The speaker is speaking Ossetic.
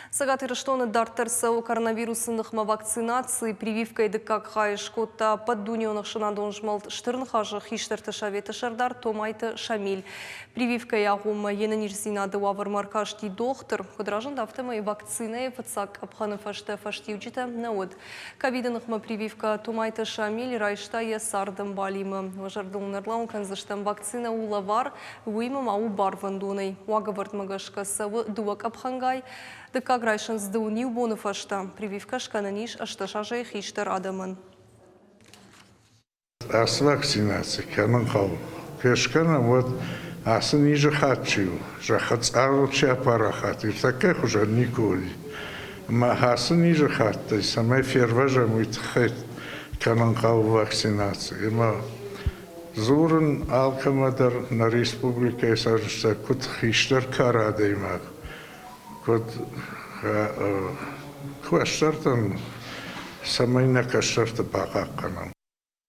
Цӕгат Ирыстоны дарддӕр цӕуы коронавирусы ныхмӕ вакцинаци. Прививкӕйы дыккаг хай скодта ӕппӕтдунеон ӕхсӕнадон змӕлд Стыр Ныхасы хистӕрты советы сӕрдар Томайты Шамиль. Прививкӕйы агъоммӕ йе нӕниздзинады уавӕрмӕ ӕркасти дохтыр. Куыд разынд, афтӕмӕй вакцинӕйы фыццаг къӕпхӕны фӕстӕ фӕстиуджытӕ нӕ уыд. Ковиды ныхмӕ прививкӕ Томайты Шамиль райста йӕ цардӕмбалимӕ. Уӕ зӕрдыл ын ӕрлӕууын кӕндзыстӕм, вакцинӕ у лӕвар, уыимӕ ма у барвӕндонӕй. Уагӕвӕрдмӕ гӕсгӕ цӕуы дыууӕ къӕпхӕнгай. Дыккаг райсынц дыууын иу боны фӕстӕ. Прививкӕ скӕнӕн ис 18 азӕй хистӕр адӕмӕн. Ацы вакцинаци кӕнын хъӕуы. Куы скӕнӕм, уӕд ацы низы хатт чи у, зӕххы цъарыл чи апарахат, ныртӕккӕ хуызӕн никуы уыди. Ӕмӕ ацы низы хаттӕй цӕмӕй фервӕзӕм, уый тыххӕй кӕнын хъӕуы вакцинаци. Ӕмӕ дзурын алкӕмӕ дӕр нӕ республикӕйы цӕрджытӕ куыд хистӕр кары адӕймаг, куыд кӕстӕртӕн, цӕмӕй нӕ кӕстӕрты бахъахъхъӕнӕм.